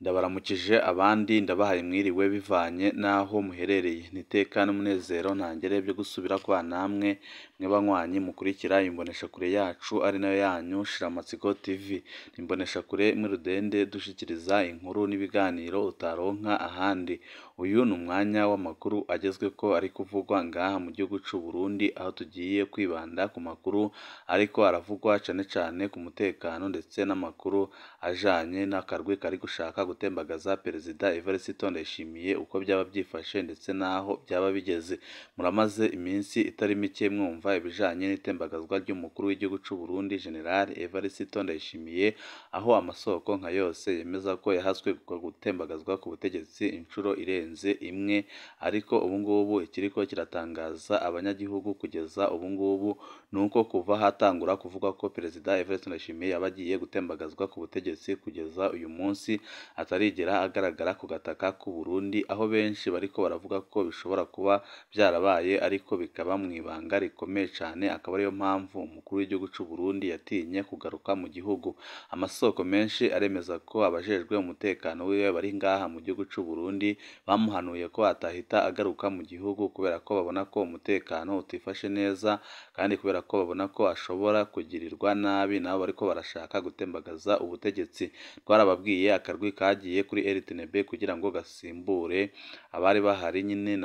Ndabaramukije abandi ndabahaye mwiriwe bivanye n'aho muherereye, ni iteka n'umunezero ntangere byo gusubira kubana namwe mwe banywanyi mukurikira imboneshakure yacu ari nayo yanyu Shiramatsiko TV, ni imboneshakure imwe rudende dushikiriza inkuru n'ibiganiro utaronka ahandi. Uyu ni umwanya w'amakuru agezweko ari kuvugwa ngaha mu gihugu c'u Burundi, aho tugiye kwibanda ku makuru ariko aravugwa cane cane ku mutekano ndetse n'amakuru ajanye n'akarwi kari gushaka gutembagaza Perezida Evariste Ndayishimiye, uko byaba byifashe ndetse n'aho byaba bigeze. Muramaze iminsi itari mike mwumva ibijanye n'itembagazwa ry'umukuru w'igihugu c'u Burundi General Evariste Ndayishimiye, aho amasoko nka yose yemeza ko yahaswe gutembagazwa ku butegetsi inshuro irenze imwe, ariko ubungubu ikiriko kiratangaza abanyagihugu kugeza ubungubu nuko kuva hatangura kuvuga ko Perezida Evariste Ndayishimiye yaba agiye gutembagazwa ku butegetsi kugeza uyu munsi atarigera agaragara ku gataka k'u Burundi, aho benshi bariko baravuga ko bishobora kuba byarabaye ariko bikaba mu ibanga rikomeye cane, akaba ariyo mpamvu umukuru w'igihugu c'u Burundi yatinye kugaruka mu gihugu. Amasoko menshi aremeza ko abajejwe umutekano wiwe bari ngaha mu gihugu c'u Burundi bamuhanuye ko atahita agaruka mu gihugu kubera ko babona ko umutekano utifashe neza, kandi kubera ko babona ko ashobora kugirirwa nabi nabo bariko barashaka gutembagaza ubutegetsi. Twarababwiye akarwi kagiye kuri RTNB kugira ngo gasimbure abari bahari nyine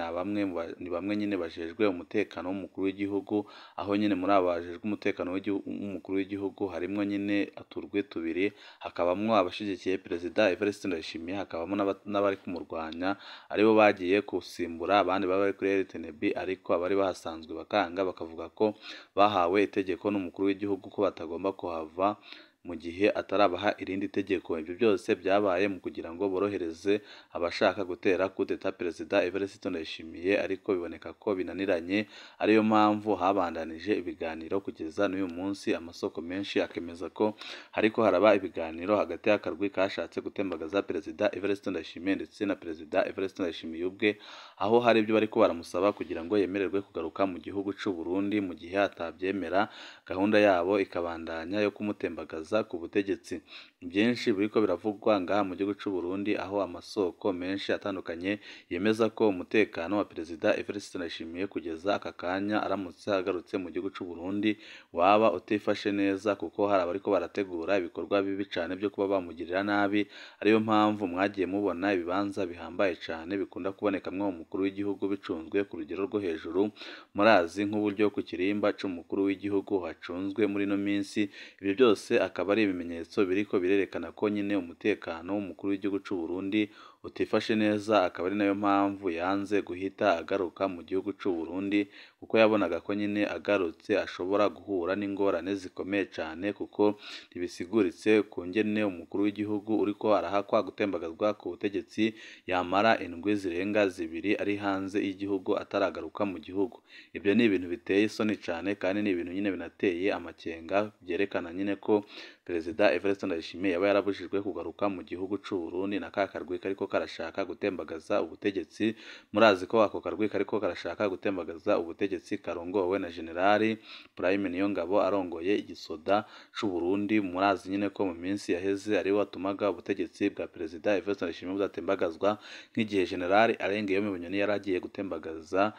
ni bamwe nyine bajejwe umutekano w'umukuru w'igihugu, aho nyine muri abo bajejwe umutekano w'umukuru w'igihugu harimwo nyine uturwi tubiri, hakabamwo abashigikiye Perezida Evariste Ndayishimiye, hakabamwo n'abari kumurwanya aribo bagiye gusimbura abandi baba bari kuri RTNB, ariko abari bahasanzwe bakanga bakavuga ko bahawe itegeko n'umukuru w'igihugu ko batagomba kuhava mu gihe atarabaha irindi tegeko. Ibyo byose byabaye mu kugira ngo borohereze abashaka gutera kudeta Perezida Evariste Ndayishimiye, ariko biboneka ko binaniranye, ariyo mpamvu habandanije ibiganiro kugeza n'uyu munsi. Amasoko menshi akemeza ko hariko haraba ibiganiro hagati y'akarwi kashatse gutembagaza Perezida Evariste Ndayishimiye ndetse na Perezida Evariste Ndayishimiye ubwe, aho hari ibyo bariko baramusaba kugira ngo yemererwe kugaruka mu gihugu c'u Burundi, mu gihe atabyemera gahunda yabo ikabandanya yo kumutembagaza ku butegetsi. Byinshi biriko biravugwa ngaha mu gihugu c'u Burundi, aho amasoko menshi atandukanye yemeza ko umutekano wa Perezida Evariste Ndayishimiye kugeza aka kanya aramutse agarutse mu gihugu c'u Burundi waba utifashe neza, kuko hari abariko barategura ibikorwa bibi cane byo kuba bamugirira nabi, ariyo mpamvu mwagiye mubona ibibanza bihambaye cane bikunda kubonekamwo umukuru w'igihugu bicunzwe ku rugero rwo hejuru. Murazi nk'uburyo ku kirimba c'umukuru w'igihugu hacunzwe muri ino minsi, ibyo byose akaba ari ibimenyetso biriko birerekana ko nyine umutekano w'umukuru w'igihugu c'u Burundi utifashe neza, akaba ari nayo mpamvu yanze guhita agaruka mu gihugu c'u Burundi, kuko yabonaga ko nyine agarutse ashobora guhura n'ingorane zikomeye cane, kuko ntibisiguritse ku ngene umukuru w'igihugu uriko arahakwa gutembagazwa ku butegetsi yamara indwi zirenga zibiri ari hanze y'igihugu ataragaruka mu gihugu. Ibyo ni ibintu biteye isoni cane, kandi ni ibintu nyine binateye amakenga, byerekana nyine ko Perezida Evariste Ndayishimiye yaba yarabujijwe kugaruka mu gihugu c'u Burundi na ka karwi kariko karashaka gutembagaza ubutegetsi. Murazi ko ako karwi kariko karashaka gutembagaza ubutegetsi karongowe na General Prime Niyongabo arongoye igisoda c'u Burundi. Murazi nyine ko mu minsi yaheze ariwe watumaga ubutegetsi bwa Perezida Evariste Ndayishimiye budatembagazwa, nk'igihe General Arengeyome Bunyoni yari agiye gutembagaza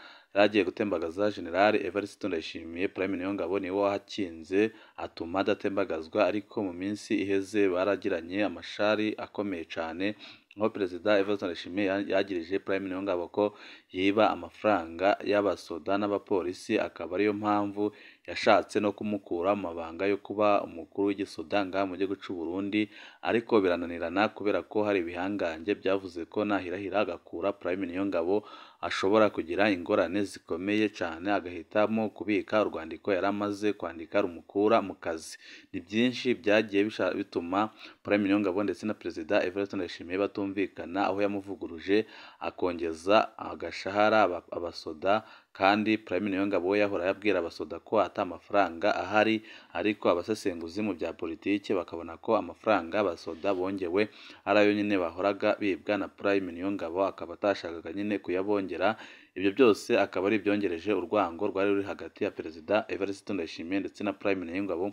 General Evariste Ndayishimiye, Prime Niyongabo niwe wahakinze atuma adatembagazwa, ariko mu minsi iheze baragiranye amashari akomeye cane, aho Perezida Evariste Ndayishimiye yagirije Prime Niyongabo ko yiba amafaranga y'abasoda n'abapolisi, akaba ariyo mpamvu yashatse no kumukura mu mabanga yo kuba umukuru w'igisoda ngaha mu gihugu c'u Burundi, ariko birananirana kubera ko hari ibihangange byavuze ko nahirahira agakura Prime Niyongabo ashobora kugira ingorane zikomeye cane, agahitamo kubika urwandiko yari amaze kwandika rumukura mu kazi. Ni byinshi byagiye bituma Prime Niyongabo ndetse na Perezida Evariste Ndayishimiye batumvikana, aho yamuvuguruje akongeza agashahara abasoda, kandi Prime Niyongabo we yahora yabwira abasoda ko ata amafaranga ahari, ariko abasesenguzi mu bya politiki bakabona ko amafaranga abasoda bongewe ari ayo nyine bahoraga bibwa na Prime Niyongabo, akaba atashakaga nyine kuyabongera. Ibyo byose akaba ari ibyongereje urwango rwari ruri hagati ya Perezida Evariste Ndayishimiye ndetse na Prime Niyongabo,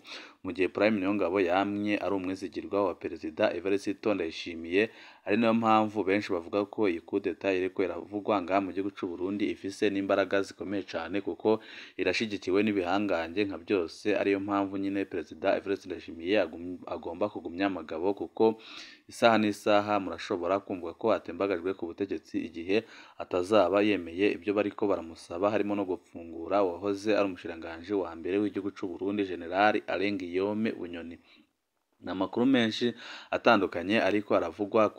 mu gihe Prime Niyongabo yamye ari umwizigirwa wa Perezida Evariste Ndayishimiye, ari nayo mpamvu benshi bavuga ko iyi kudeta iriko iravugwa ngaha mu gihugu c'u Burundi ifise n'imbaraga zikomeye cane, kuko irashigikiwe n'ibihangange nka byose. Ariyo mpamvu nyine Perezida Evariste Ndayishimiye agomba kugumya amagabo, kuko isaha n'isaha murashobora kumva ko atembagajwe ku butegetsi igihe atazaba yemeye ibyo bariko baramusaba, harimo no gufungura uwahoze ari umushikiranganji wa mbere w'igihugu c'u Burundi General Alain Guillaume Bunyoni. Ni amakuru menshi atandukanye ariko aravugwa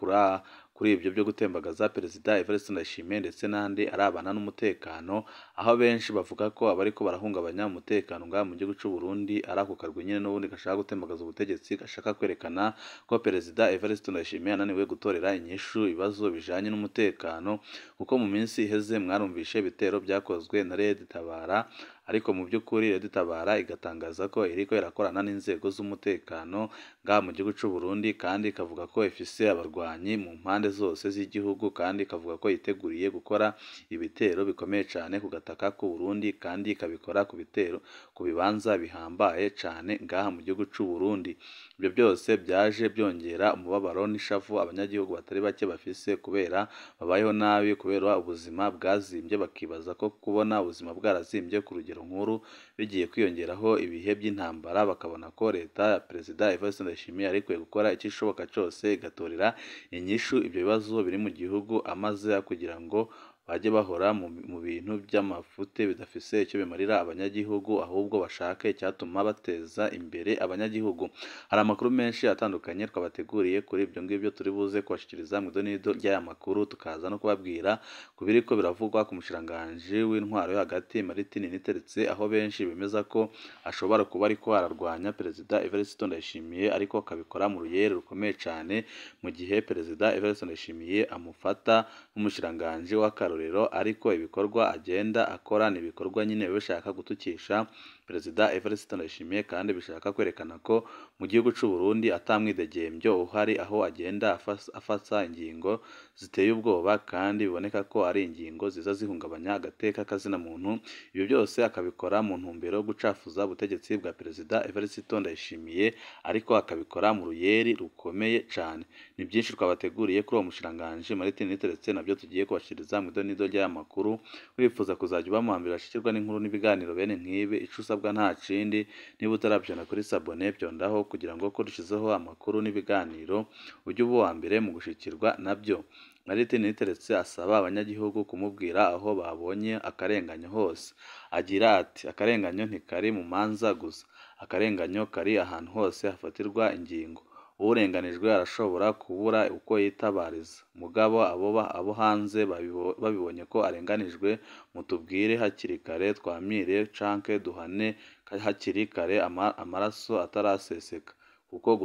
kuri ibyo byo gutembagaza Perezida Evariste Ndayishimiye ndetse n'andi arabana n'umutekano, aho benshi bavuga ko abariko barahungabanya umutekano ngaha mu gihugu c'u Burundi ari ako karwi nyene n'ubundi gashaka gutembagaza ubutegetsi, gashaka kwerekana ko Perezida Evariste Ndayishimiye ananiwe gutorera inyishu ibibazo bijanye n'umutekano, kuko mu minsi iheze mwarumvishe ibitero byakozwe na Red Tabara, ariko mu by'ukuri Red Tabara igatangaza ko iriko irakorana n'inzego z'umutekano ngaha mu gihugu c'u Burundi, kandi ikavuga ko ifise abarwanyi mu mpande zose z'igihugu, kandi ikavuga ko yiteguriye gukora ibitero bikomeye cane ku gataka k'u Burundi, kandi ikabikora ku bitero ku bibanza bihambaye cane ngaha mu gihugu c'u Burundi. Ibyo byose byaje byongera umubabaro n'ishavu abanyagihugu batari bake bafise, kubera babayeho nabi, kubera ubuzima bwazimbye, bakibaza ko kubona ubuzima bwarazimbye ku rugero nkuru bigiye kwiyongeraho ibihe by'intambara, bakabona ko leta ya Perezida Evariste Ndayishimiye yari ikwiye gukora icishoboka cose igatorera inyishu ibyo bibazo biri mu gihugu, amaze kugira ngo bajye bahora mu bintu by'amafute bidafise icyo bimarira abanyagihugu, ahubwo bashake icyatuma bateza imbere abanyagihugu. Hari amakuru menshi atandukanye twabateguriye kuri ibyo ngibyo turi buze kubashikiriza mu idonido ry'aya makuru, tukaza no kubabwira ku biriko biravugwa ku mushikiranganji w'intwaro yo hagati Martin Niteretse, aho benshi bemeza ko ashobora kuba ariko ararwanya Perezida Evariste Ndayishimiye, ariko akabikora mu ruyere rukomeye cane, mu gihe Perezida Evariste Ndayishimiye amufata nk'umushikiranganji w'akarorero, ariko ibikorwa agenda akora ni ibikorwa nyine bishaka gutukisha Perezida Evariste Ndayishimiye, kandi bishaka kwerekana ko mu gihugu c'u Burundi atamwidegembyo uhari, aho agenda afata ingingo ziteye ubwoba, kandi biboneka ko ari ingingo ziza zihungabanya agateka kazina muntu. Ibyo byose akabikora mu ntumbero yo gucafuza ubutegetsi bwa Perezida Evariste Ndayishimiye, ariko akabikora mu ruyeri rukomeye cane. Ni byinshi twabateguriye kuri uwo mushikiranganji Martin Niteretse, nabyo tugiye kubashikiriza mu idonido ry'aya makuru. Wifuza kuzajya uba mu bambere bashikirwa n'inkuru n'ibiganiro bene nk'ibi, ico usabwa nta kindi, niba utaravyonda kuri sabone vyondaho, kugira ngo ko dushizeho amakuru n'ibiganiro ujye uba uwa mbere mu gushikirwa nabyo. Martin Niteretse asaba abanyagihugu kumubwira aho babonye akarenganyo hose, agira ati akarenganyo ntikari mu manza gusa, akarenganyo kari ahantu hose hafatirwa ingingo. Urenganijwe arashobora kubura uko yitabariza, mugabo abo hanze babibonye ko arenganijwe, mutubwire hakiri kare twamire canke duhane hakiri kare amaraso ataraseseka, kuko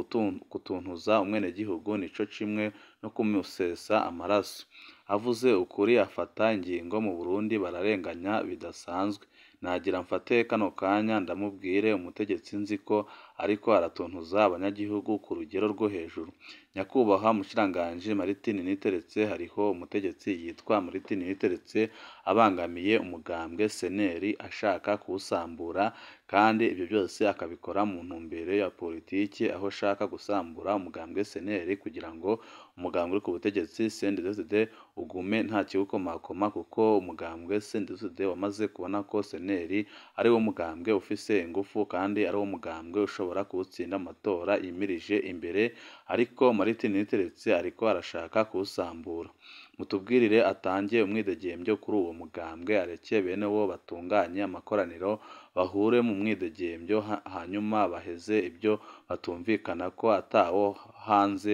gutuntuza umwenegihugu nico kimwe no kumusesa amaraso. Avuze ukuri afata ingingo mu Burundi bararenganya bidasanzwe. Nagira mfate kano kanya ndamubwire umutegetsi nzi ko ariko aratuntuza abanyagihugu ku rugero rwo hejuru. Nyakubahwa mushikiranganji Martin Niteretse, hariho umutegetsi yitwa Martin Niteretse abangamiye umugambwe CNL ashaka kuwusambura, kandi ibyo byose akabikora mu ntumbero ya politiki, aho ashaka gusambura umugambwe CNL kugira ngo umugambwe uri ku butegetsi CNDD-FDD ugume nta kiwukomakoma, kuko umugambwe CNDD-FDD wamaze kubona ko CNL ari wo mugambwe ufise ingufu, kandi ari wo mugambwe ushobora kuwutsinda amatora yimirije imbere, ariko Martin Niteretse ariko arashaka kuwusambura. Mutubwirire atange umwidegembyo kuri uwo mugambwe, areke bene wo batunganye amakoraniro bahure mu mwidegembyo, hanyuma baheze ibyo batumvikana ko atawo hanze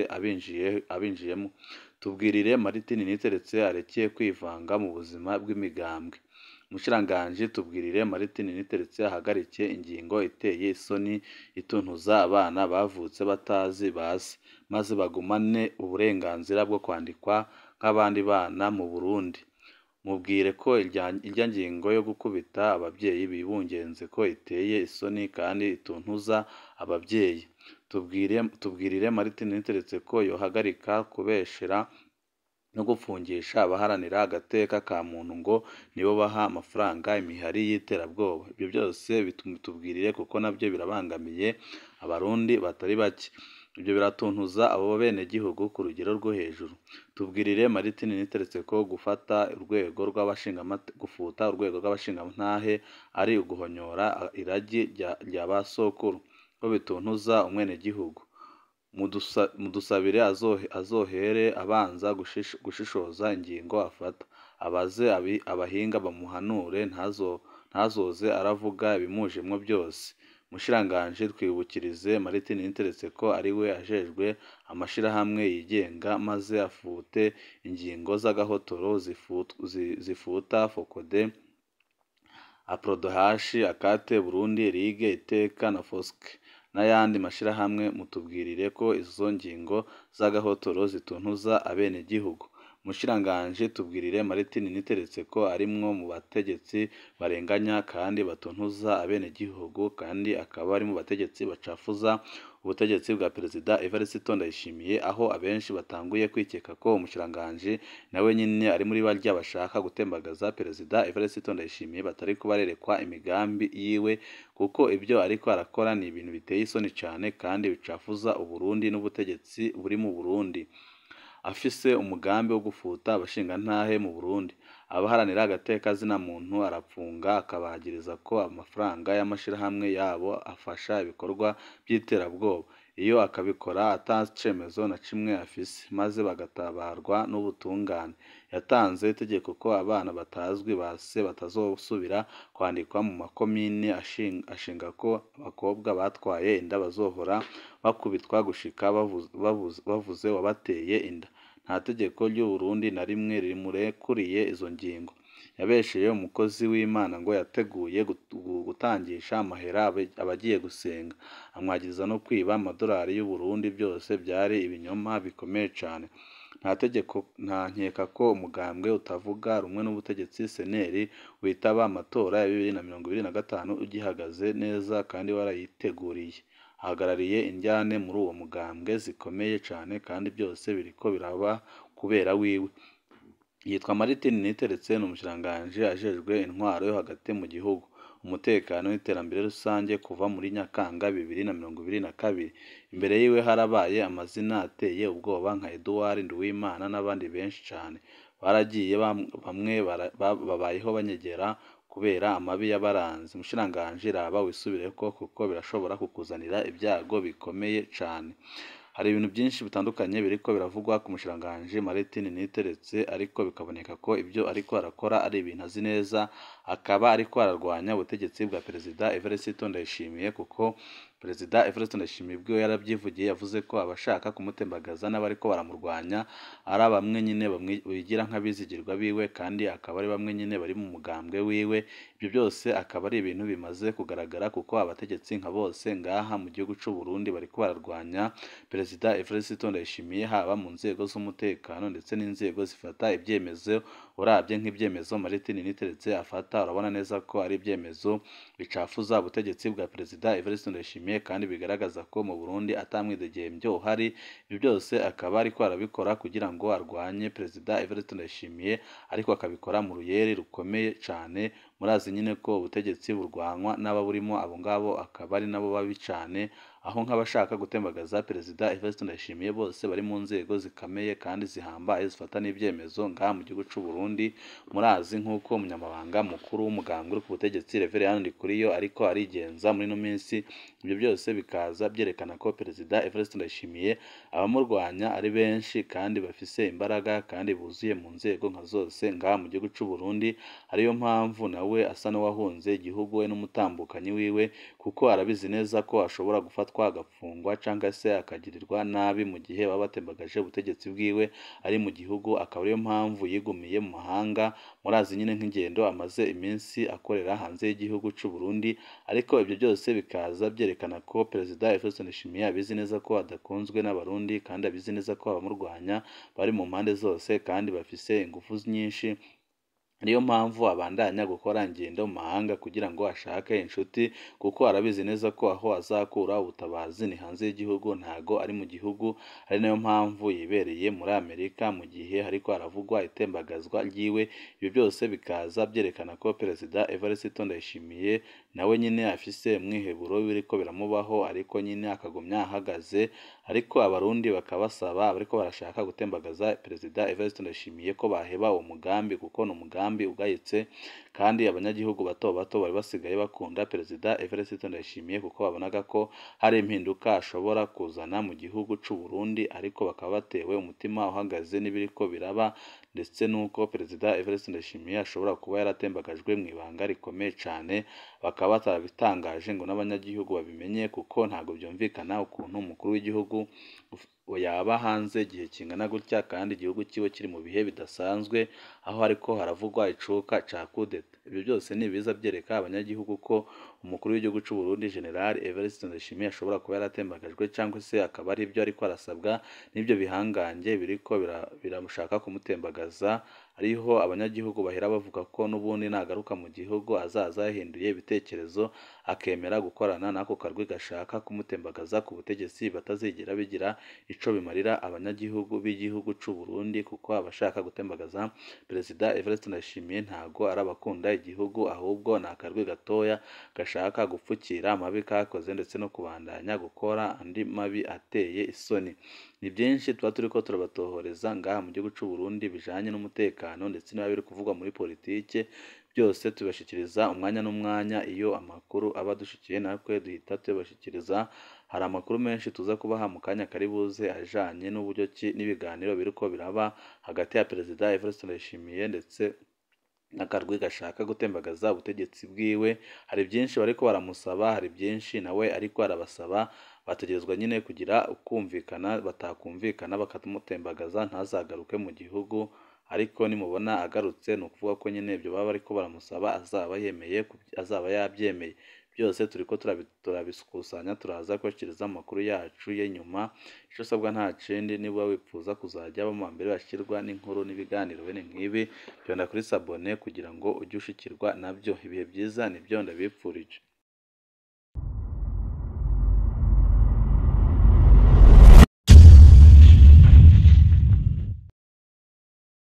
abinjiyemo. Tubwirire Martin Niteretse areke kwivanga mu buzima bw'imigambwe. Umushikiranganji tubwirire Martin Niteretse ahagarike ingingo iteye isoni ituntuza abana bavutse batazi ba se, maze bagumane uburenganzira bwo kwandikwa nk'abandi bana mu Burundi. Mubwire ko irya ngingo yo gukubita ababyeyi bibungenze ko iteye isoni kandi ituntuza ababyeyi. Tubwirire Martin Niteretse ko yohagarika kubeshera no gupfungisha abaharanira agateka ka muntu ngo nibo baha amafaranga imihari y'iterabwoba. Ibyo byose bitubwirire kuko nabyo birabangamiye abarundi batari bake. Ibyo biratuntuza abo benegihugu ku rugero rwo hejuru. Tubwirire Martin Niteretse ko gufata urwego gufuta urwego rw'abashingantahe ari uguhonyora iragi rya ba sokuru, ko bituntuza umwenegihugu. Mudusabire azohere abanza gushishoza ingingo afata, abaze abahinga bamuhanure, ntazoze aravuga ibimujemwo byose. Mushikiranganji twibukirize Martin Niteretse ko ariwe ajejwe amashirahamwe yigenga, maze afute ingingo z'agahotoro zifuta FOCODE, APRODH, ACAT Burundi, Ligue, Iteka na FOSC n'ayandi mashirahamwe. Mutubwirire ko izo ngingo z'agahotoro zituntuza abenegihugu. Mushikiranganji tubwirire Martin Niteretse ko arimwo mu bategetsi barenganya kandi batuntuza abenegihugu, kandi akaba ari mu bategetsi bacafuza ubutegetsi bwa Perezida Evariste Ndayishimiye, aho abenshi batanguye kwikeka ko umushikiranganji nawe nyine ari muri barya bashaka gutembagaza Perezida Evariste Ndayishimiye, batariko barerekwa imigambi yiwe, kuko ibyo ariko arakora ni ibintu biteye isoni cane kandi bicafuza Uburundi n'ubutegetsi buri mu Burundi. Afise umugambi wo gufuta abashingantahe mu Burundi, abaharanira agateka muntu arapfunga akabagiriza ko amafaranga y'amashirahamwe yabo afasha ibikorwa by'iterabwoba, iyo akabikora ata cemezo na kimwe afise, maze bagatabarwa n'ubutungane. Yatanze itegeko ko abana batazwi ba se batazosubira kwandikwa mu makomine, ashinga ko abakobwa batwaye inda bazohora bakubitwa gushika bavuze uwabateye inda. Nta tegeko ry'Uburundi na rimwe rimurekuriye izo ngingo. Yabesheye umukozi w'Imana ngo yateguye gutangisha amahera abagiye gusenga, amwagiriza no kwiba amadolari y'Uburundi. Byose byari ibinyoma bikomeye cane. Nta tegeko, nta nkeka ko umugambwe utavuga rumwe n'ubutegetsi CNL witaba amatora ya 2025 ugihagaze neza kandi warayiteguriye. Ahagarariye indyane muri uwo mugambwe zikomeye cane kandi byose biriko biraba kubera wiwe. Yitwa Martin Niteretse, ni umushikiranganji ajejwe intwaro yo hagati mu gihugu, umutekano n'iterambere rusange kuva muri Nyakanga 2022. Imbere yiwe harabaye amazina ateye ubwoba nka Edouard Nduwimana n'abandi benshi cane. Baragiye bamwe babayeho banyegera kubera amabi yabaranze. Mushikiranganji raba wisubireko kuko birashobora kukuzanira ibyago bikomeye cane. Hari ibintu byinshi bitandukanye biriko biravugwa ku mushikiranganji Martin Niteretse, ariko bikaboneka ko ibyo ariko arakora ari ibintu azi neza, akaba ariko ararwanya ubutegetsi bwa Perezida Evariste Ndayishimiye, kuko Perezida Evariste Ndayishimiye ubwiwe yarabyivugiye, yavuze ko abashaka kumutembagaza n'abariko baramurwanya ari bamwe nyine bigira nk'abizigirwa biwe, kandi akaba ari bamwe nyine bari mu mugambwe wiwe. Ibyo byose akaba ari ibintu bimaze kugaragara, kuko abategetsi nka bose ngaha mu gihugu c'u Burundi bariko bararwanya Perezida Evariste Ndayishimiye, haba mu nzego z'umutekano ndetse n'inzego zifata ibyemezo. Uravye nk'ibyemezo Martin Niteretse afata, urabona neza ko ari ibyemezo bicafuza ubutegetsi bwa Perezida Evariste Ndayishimiye, kandi bigaragaza ko mu Burundi ata mwidegemvyo uhari. Ibyo byose akaba ariko arabikora kugira ngo arwanye Perezida Evariste Ndayishimiye, ariko akabikora mu ruyeri rukomeye cane. Murazi nyine ko ubutegetsi burwanywa n'ababurimo, abo ngabo akaba ari nabo babi cane, aho nk'abashaka gutembagaza Perezida Evariste Ndayishimiye bose bari mu nzego zikomeye kandi zihambaye zifata n'ibyemezo ngaha mu gihugu c'u Burundi. Murazi nk'uko umunyamabanga mukuru w'umugambwe uri ku butegetsi Reverien Ndikuriyo ariko arigenza muri ino minsi. Ibyo byose bikaza byerekana ko Perezida Evariste Ndayishimiye abamurwanya ari benshi kandi bafise imbaraga kandi buzuye mu nzego nka zose ngaha mu gihugu c'u Burundi. Ariyo mpamvu nawe asa n'uwahunze igihugu we n'umutambukanyi wiwe, kuko arabizi neza ko ashobora gufatwa agafungwa cyangwa se akagirirwa nabi mu gihe baba batembagaje ubutegetsi bwiwe ari mu gihugu. Akaba ariyo mpamvu yigumiye mu mahanga. Murazi nyine nk'ingendo amaze iminsi akorera hanze y'igihugu c'u Burundi, ariko ibyo byose bikaza byerekana ko Perezida Evariste Ndayishimiye abizi neza ko adakunzwe n'abarundi, kandi abizi neza ko abamurwanya bari mu mpande zose kandi bafise ingufu nyinshi. Niyo mpamvu abandanya gukora ingendo mu mahanga kugira ngo ashake inshuti, kuko arabizi neza ko aho azakura ubutabazi ni hanze y'igihugu, ntago ari mu gihugu. Ari nayo mpamvu yibereye muri Amerika mu gihe hariko haravugwa itembagazwa ryiwe. Ibyo byose bikaza byerekana ko Perezida Evariste Ndayishimiye nawe nyine afise umwiheburo w'ibiriko biramubaho, ariko nyine akagumya ahagaze. Ariko Abarundi bakabasaba abariko barashaka gutembagaza Perezida Evariste Ndayishimiye ko baheba uwo mugambi, kuko ni umugambi ugayitse, kandi abanyagihugu bato bato bari basigaye bakunda Perezida Evariste Ndayishimiye kuko babonaga ko hari impinduka ashobora kuzana mu gihugu c'u Burundi, ariko bakaba batewe umutima uhagaze n'ibiriko biraba, ndetse n'uko Perezida Evariste Ndayishimiye ashobora kuba yaratembagajwe mu ibanga rikomeye cane, bakaba batarabitangaje ngo n'abanyagihugu babimenye, kuko ntabwo byumvikana ukuntu umukuru w'igihugu yaba hanze igihe kingana gutya kandi igihugu kiwe kiri mu bihe bidasanzwe, aho hariko haravugwa icuka ca kudeta. Ibyo byose ni ibiza byereka abanyagihugu ko umukuru w'igihugu c'u Burundi General Evariste Ndayishimiye ashobora kuba yaratembagajwe, cyangwa se akaba ari ibyo ariko arasabwa n'ibyo bihangange biriko biramushaka kumutembagaza. Ariho abanyagihugu bahera bavuga ko n'ubundi nagaruka mu gihugu azaza yahinduye ibitekerezo, akemera gukorana n'ako karwi gashaka kumutembagaza ku butegetsi, batazigera bigira ico bimarira abanyagihugu b'igihugu c'u Burundi, kuko abashaka gutembagaza Perezida Evariste Ndayishimiye ntago ari abakunda igihugu, ahubwo ni akarwi gatoya gashaka gupfukira amabi kakoze ndetse no kubandanya gukora andi mabi ateye isoni. Ni byinshi tuba turiko turabatohoreza ngaha mu gihugu c'u Burundi bijanye n'umutekano ndetse n'ibiba biri kuvugwa muri politike, byose tubashikiriza umwanya n'umwanya. Iyo amakuru aba adushikiye natwe duhita tuyabashikiriza. Hari amakuru menshi tuza kubaha mu kanya kari buze ajanye n'uburyo ki n'ibiganiro biriko biraba hagati ya Perezida Evariste Ndayishimiye ndetse n'akarwi gashaka gutembagaza ubutegetsi bwiwe. Hari byinshi bariko baramusaba, hari byinshi nawe ariko arabasaba. Bategerezwa nyine kugira ukumvikana, batakumvikana bakamutembagaza ntazagaruke mu gihugu. Ariko nimubona agarutse ni ukuvuga ko nyine ibyo baba bariko baramusaba azaba yemeye, azaba yabyemeye. Byose turiko turabikusanya, turaza kubashikiriza amakuru yacu y'inyuma. Ico usabwa nta kindi, niba wifuza kuzajya mu mbere bashikirwa n'inkuru n'ibiganiro bene nk'ibi, fyonda kuri sabone kugira ngo ujye ushikirwa nabyo. Ibihe byiza nibyo ndabipfurije.